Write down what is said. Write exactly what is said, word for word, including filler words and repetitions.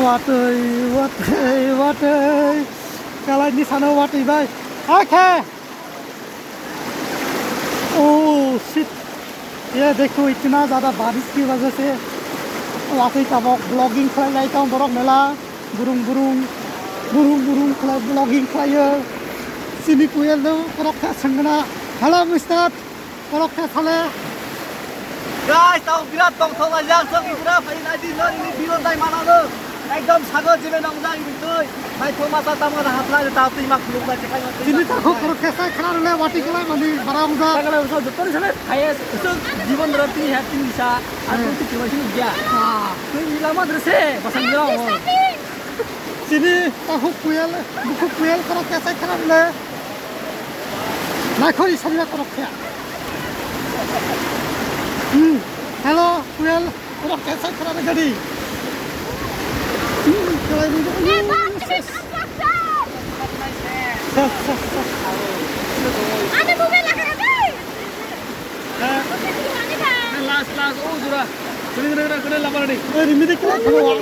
Watwi, watwi, watwi. Kalai ni sano watwi bai. Akhe. Oh shit. Ye dekho, itna zyada barish ki wajah se watwi tabok vlogging khlai lai tong borok mela. Burung burung. Burung burung khlai vlogging khlaio. Sini kuyel do korok kha sangna. Hello mister. Korok khe sale. Guys, tau birat tongthok laijak, sok ibra phai nai di, nor ini biro dai mana lo. Ekdom sago jibe nongjak ini tui. Nai thoma sa tamo na hapla de tau tui mak khuluk bai chekai mak. Sini takhuk korok khe sai khana rwle wati khlai mani bara wngjak. Sagala uso jotor sale phai es, uso jibon dora tui ha tui sa. Ar tui tui sini gya. Ah. Tui ilama drese basang jira o. Sini takhuk kuyal, bukhuk kuyal korok khe sai khana rwle. Naikori sariya korok khe. Hmm. Hello, kuyal, korok khe sai khana gadi. Hmm, khalai ni. Ses, ses, ses. Ane mobile laga kami. Eh. Last, last, oh, jura. Kene, kene, kene, kene, lama ni. Eh, rimide kela khana wa.